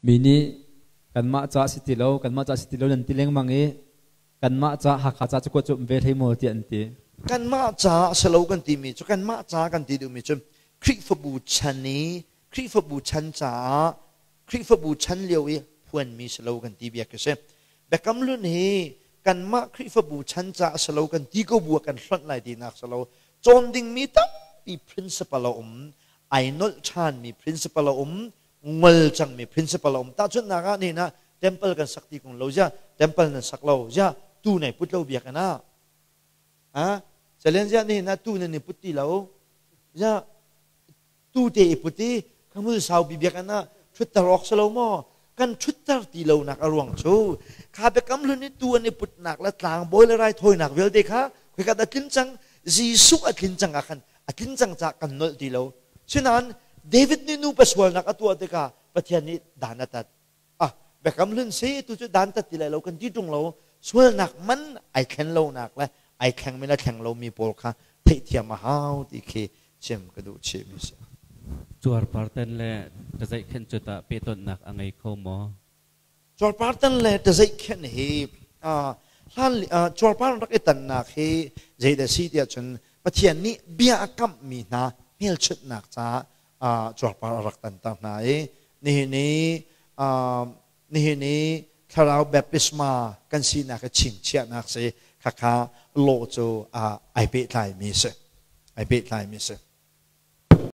Mi nih kanmah ca si ti lo, kanmah ca si ti lo nan ti lengmang i kanmah ca Hakha ca cu kuat cu um ve hlei maw tiah an ti. Kanmah ca a si lo kan timi cu kanmah ca kan ti duhmi cu Khrihfabu chan i Khrihfabu chan caah Khrihfabu chan lio i phuanmi si lo kan ti bia khi si. Biakam Hlun hi kanmah Khrihfabu chan ca a si lo kan ti ko bu ah kan hlonh lai tinak si lo. Cawn dingmi tampi principle a um, ai nolh ṭhanmi principle a um, ngol cangmi principle a um. Tahchunhnak ah nihin ah temple kan sak ti kung lo zia temple nan sak lo zia tu nei put lo biakinn ah ah salen zia nihin ah tu nan i put ti lo zia tu te i put i khamul saupi biakinn ah ṭhutter awk si lo maw kan ṭhutter ti lonak a ruang cu kha biakam hlun i tu an i putnak le tlangbawi le raithawinak vialte kha khoikat a tlin cang Jesuh a tlin cang ah khan a tlin cang caah kan nolh ti lo sinain David nih nupa sualnak a tuah tikah Pathian nih dan a tat ah biakam hlun si tu cu dan tat ti lai lo kan ti ṭung lo sualnak man ai thlen lonak le ai thlengmi le thleng lomi pawl kha theihthiam a hau ti khi chim ka duh chihmi si. Cuarpartan le ṭazeihkhenh cu tah pehtonhnak a ngei kho maw? Cuarpartan le ṭazeihkhenh hi hlan cuarpar rak i tannak hi zeidah si tiah cun Pathian nih bia a kamhmi hna hmelchunhnak caah cuarpar a rak tanter hna i nihin i nihin i thlarau baptisma kan sinak i chingchiahnak si khakha law cu ai pehtlaimi si ai pehtlaimi si.